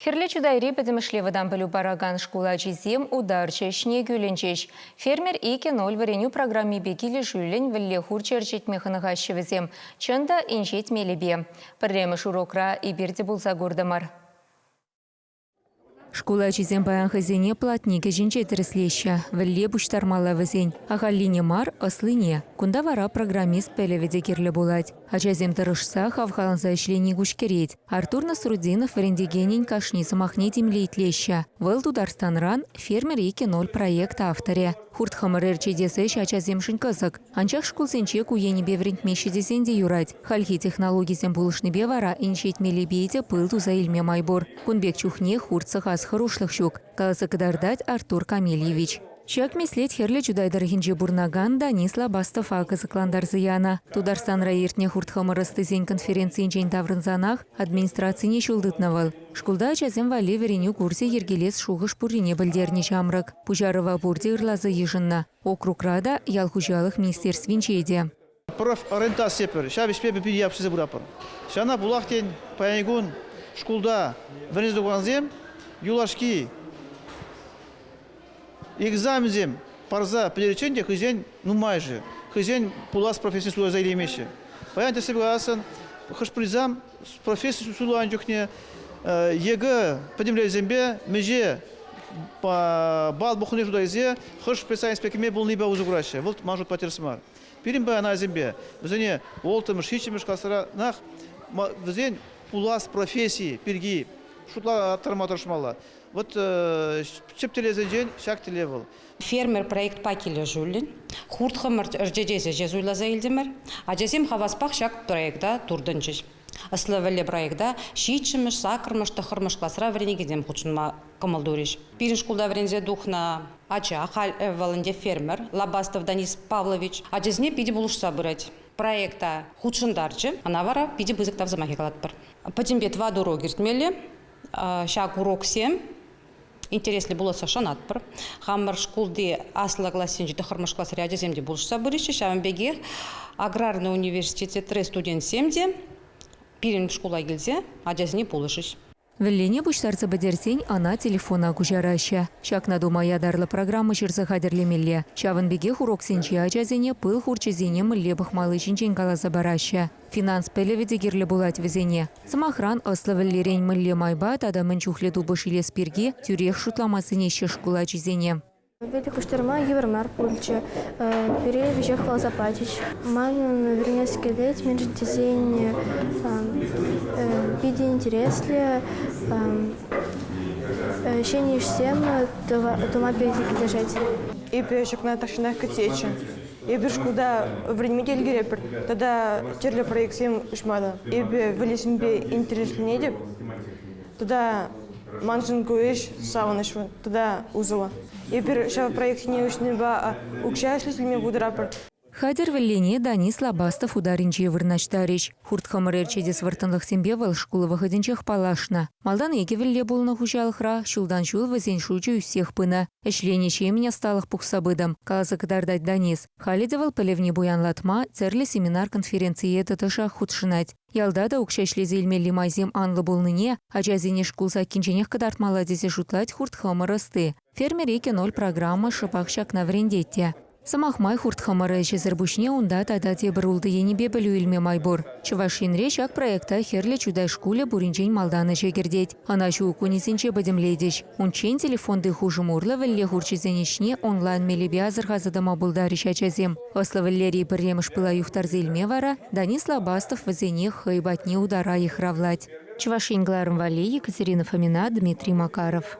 Хӗрлӗ Чутайри пӗтӗмӗшле вӑтам пӗлӳ паракан шкул ачисем утарҫӑ ӗҫне кӳлӗнчӗҫ. Фермер 2.0 вӗренӳ программипе килӗшӳллӗн вӗлле хурчӗ ӗрчетме хӑнӑхаҫҫӗ вӗсем. Чӑн та, инҫет мелӗпе. Пӗрремӗш урокра эпир те пулса куртӑмӑр. Шкул ачисем паян хӑйсене платник ӗҫӗнче тӗрӗслеҫҫӗ. Вӗлле пуҫтармалла вӗсен. Ахальлине мар, ӑслине. Кунта вара программист пӗлӗвӗ те кирлӗ пулать. Ачасем тӑрӑшса, хавхаланса ӗҫлени куҫкӗрет. Артур Насрутдинов вӗрентекенӗн кашни сӑмахне тимлӗ итлеҫҫӗ. Вӑл Тутарстанран «Фермер 2.0» проект авторӗ. Хурт-хӑмӑр ӗрчетес ӗҫ ачасемшӗн кӑсӑк. Анчах шкулсенче ку енӗпе вӗрентмеҫҫӗ тесен те юрать. Хальхи технологисем пулӑшнипе вара инҫет мелӗпе те пыл туса илме май пур. Кун пек чухне хурт сӑхас хӑрушлӑх ҫук, каласа кӑтартать Артур Камильевич. Ҫак меслет Хӗрлӗ Чутай тӑрӑхӗнче пурӑнакан Данис Лобастова кӑсӑклантарса янӑ. Тутарстанра иртнӗ хурт-хӑмӑр ӑстисен конференцийӗнчен таврӑнсанах администрацине ҫул тытнӑ вӑл. Шкулта ачасем валли вӗренӳ курсӗ йӗркелес шухӑш пуррине пӗлтернӗ ҫамрӑк. Пуҫарӑва пурте ырласа йышӑннӑ. Округра та, ял хуҫалӑх министерствинче те. Профориентаци пӗр. Ҫав ӗҫпе эпир питӗ япшӑнса пыратпӑр. Ҫавна пулах, тен, паян кун шкулта вӗренсе тухакансем юлашки экзаменсем парса пӗтериччен те хӑйсен нумайӑшӗ хӑйсен пулас профессине суйласа илеймеҫҫӗ. Паян тӗслӗх каласан, хӑш-пӗрисем професси суйланӑ чухне ЕГЭ пӗтӗмлетӳсемпе миҫе балл пухнине шута илсе хӑш специальностьпе кӗме пулнипе усӑ кураҫҫӗ. Вӑл ман шутпа тӗрӗс мар. Пирӗн паян ачасемпе вӗсене улттӑмӗш, ҫиччӗмӗш класранах вӗсен пулас професси пирки шутлаттарма тӑрӑшмалла. Вот тӗп тӗллевсенчен ҫак тӗллев вӑл. Фермер проектпа килӗшӳллӗн хурт-хӑмӑр ӗрчетес ӗҫе суйласа илтӗмӗр. Ачасем хаваспах ҫак проекта туртӑнчӗҫ. Ӑслӑ вӗлле проекта ҫиччӗмӗш, саккӑрмӗш, тӑххӑрмӗш класра вӗренекенсем хутшӑнма кӑмӑл турӗҫ. Пирӗн шкулта вӗренсе тухнӑ ача, халь вӑл ӗнтӗ фермер, Лобастов Данис Павлович, ачасене питӗ пулӑшса пырать. Проекта хутшӑнтарчӗ, ӑна вара питӗ пысӑк тав сӑмахӗ калатпӑр. Пӗтӗмпе тӑватӑ урок иртмелле. Ҫак уроксем интереслӗ пуласса шанатпӑр. Хамӑр шкулти аслӑ классенчи тӑххӑрмӗш класри ачасем те пулӑшса пыраҫҫӗ. Ҫавӑн пекех аграрный университетри студентсем те пирӗн шкула килсе ачасене пулӑшӗҫ. Вӗллене пуҫтарса пӗтерсен ӑна телефона куҫараҫҫӗ. Ҫакна тума ятарлӑ программа ҫырса хатӗрлемелле. Ҫавӑн пекех уроксенче ачасене пыл хурчӗсене мӗнле пӑхмалли ҫинчен каласа параҫҫӗ. Финанс пӗлӗвӗ те кирлӗ пулать вӗсене. Сӑмахран, ӑслӑ вӗллерен мӗнле майпа тата мӗн чухлӗ тупӑш илес пирки тӳрех шутлама сӗнеҫҫӗ шкул ачисене. Вӗлле пуҫтарма йывӑр мар пулчӗ. Пире веҫех каласа пачӗҫ. Манӑн вӗренес килет, мӗншӗн тесен питӗ интереслӗ. Ҫӗнӗ ӗҫсем тума питӗ килӗшет. Эпӗ ҫакна тахҫанах кӗтетчӗ. Эпир шкулта вӗренме те ӗлкӗретпӗр тата тӗрлӗ проектсем уҫма та. Эпӗ вӗллесемпе интересленетӗп тата маншӑн ку ӗҫ савӑнӑҫлӑ тата усӑллӑ. Эпир ҫав проектсене уҫнипе укҫа ӗҫлесе илме пултаратпӑр. Хатӗр вӗллене Данис Лобастов утарӗнче вырнаҫтарӗҫ. Хурт-хӑмӑр ӗрчетес вӑрттӑнлӑхсемпе вӑл шкул вӑхӑтӗнчех паллашнӑ. Малтан икӗ вӗлле пулнӑ хуҫалӑхра, ҫултан-ҫул вӗсен шучӗ ӳссех пынӑ. Ӗҫленӗ ҫемӗн ӑсталӑх пухса пытӑм, каласа кӑтартать Данис. Халӗ те вӑл пӗлӗвне пуянлатма тӗрлӗ семинар-конференцие тӑтӑшах хутшӑнать. Ялта та укҫа ӗҫлесе илмелли майсем анлӑ пулнине ачасене шкул саккинченех кӑтартмалла тесе шутлать хурт-хӑмӑр ӑсти. Фермер 2.0 программа шӑпах ҫакна вӗрентет те. Сӑмах май, хурт-хӑмӑр ӗҫӗсӗр пуҫне унта тата тепӗр ултӑ енӗпе пӗлӳ илме май пур. Чӑваш Енре ҫак проекта Хӗрлӗ Чутай шкулӗ пуринчен малтан ӗҫе кӗртет. Ӑна ҫу кунӗсенче пӗтӗмлетӗҫ. Унччен телефонти хушӑм урлӑ вӗлле хурчӗсен ӗҫне онлайн мелӗпе асӑрхаса тӑма пултарӗҫ ачасем. Ӑслӑ вӗллери пӗрремӗш пыла юхтарса илме вара Данис Лобастов вӗсене хӑй патне утара йыхравлать. Чӑваш Ен кӑларӑм валли Екатерина Фомина, Дмитрий Макаров.